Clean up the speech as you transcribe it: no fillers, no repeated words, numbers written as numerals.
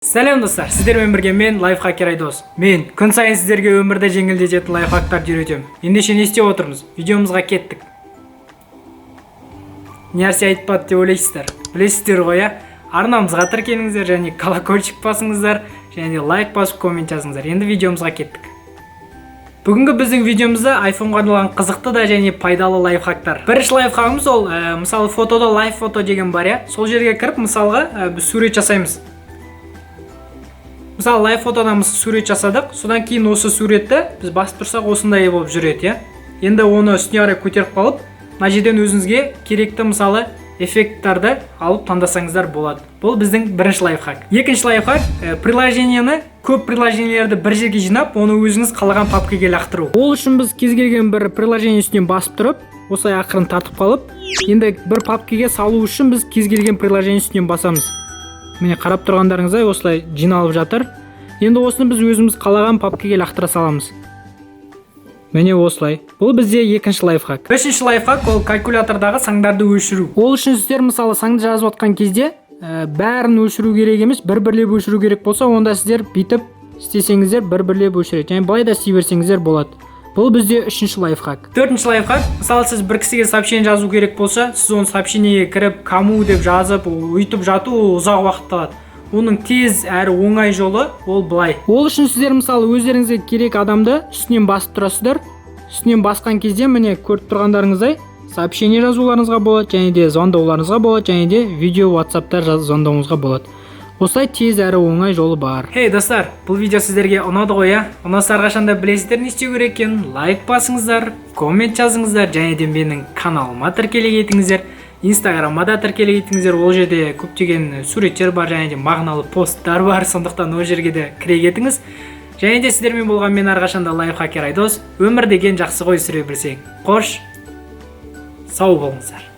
Сәлем, достар! Сіздермен бірге мен, лайфхакер Айдос. Мен күн сайын сіздерге өмірді жеңілдететін лайфхактарды үйретемін. Ендеше, не істеп отырмыз? Видеомызға кеттік. Не нәрсе айтпады деп ойлайсыздар? Білесіздер ғой, иә? Арнамызға тіркеліңіздер және колокольчик басыңыздар және лайк басып, коммент жазыңыздар. Енді видеомызға кеттік. Бүгінгі біздің видеомызда айфонға арналған қызықты да және пайдалы лайфхактар. Бірінші лайфхагымыз ол мысалы, фотода Live Photo деген бар, иә? Сол жерге кіріп, мысалға, біз сурет жасаймыз. Мысалы, Live Photo дан біз сурет жасадық. Содан кейін осы суретті біз басып тұрсақ, осындай болып жүреді, иә? Енді оны үстіне қарай көтеріп қалып, мына жерден өзіңізге керекті, мысалы, эффекттарды алып таңдасаңыздар болады. Бұл біздің бірінші лайфхак. Екінші лайфхак приложение ні, көп приложение лерді бір жерге жинап, оны өзіңіз қалаған папкаге лақтыру. Ол үшін біз кез келген бір приложение үстінен басып тұрып, осылай ақырын тартып қалып, енді бір папкаге салу үшін біз кез келген приложение үстінен басамыз. Міне, қарап тұрғандарыңыздай, осылай жиналып жатыр. Енді осыны біз өзіміз қалаған папкаге лақтыра саламыз, міне, осылай. Бұл бізде екінші лайфхак. Үшінші лайфхак ол калькулятордағы сандарды өшіру. Ол үшін сіздер, мысалы, санды жазып жатқан кезде бәрін өшіру керек емес, бір бірлеп өшіру керек болса, онда сіздер бүйтіп істесеңіздер, бір бірлеп өшіреді және былай да істей берсеңіздер болады. Бұл бізде үшінші лайфхак. Төртінші лайфхак: мысалы, сіз бір кісіге сообщение жазу керек болса, сіз оны сообщение ге кіріп, «кому» деп жазып, өйтіп жату ол ұзақ уақыт алады. Оның тез әрі оңай жолы ол былай. Ол үшін сіздер, мысалы, өздеріңізге керек адамды үстінен басып тұрасыздар. Үстінен басқан кезде, міне, көріп тұрғандарыңыздай, сообщение жазуларыңызға болады және де звондауларыңызға болады және де видео WhatsAppта звондауыңызға болады. Осылай тез әрі оңай жолы бар. Хей, достар, бұл видео сіздерге ұнады ғой, иә? Ұнаса, әрқашанда білесіздер не істеу керек екенін: лайк басыңыздар, коммент жазыңыздар және де менің каналыма тіркеле кетіңіздер. Инстаграмға да тіркеле кетіңіздер, ол жерде көптеген суреттер бар және де мағыналы посттар бар, сондықтан ол жерге де кіре кетіңіз. Және де сіздермен болған мен, әрқашанда лайфхакер Айдос. Өмір деген жақсы ғой, сүре білсең. Қош, сау болыңыздар.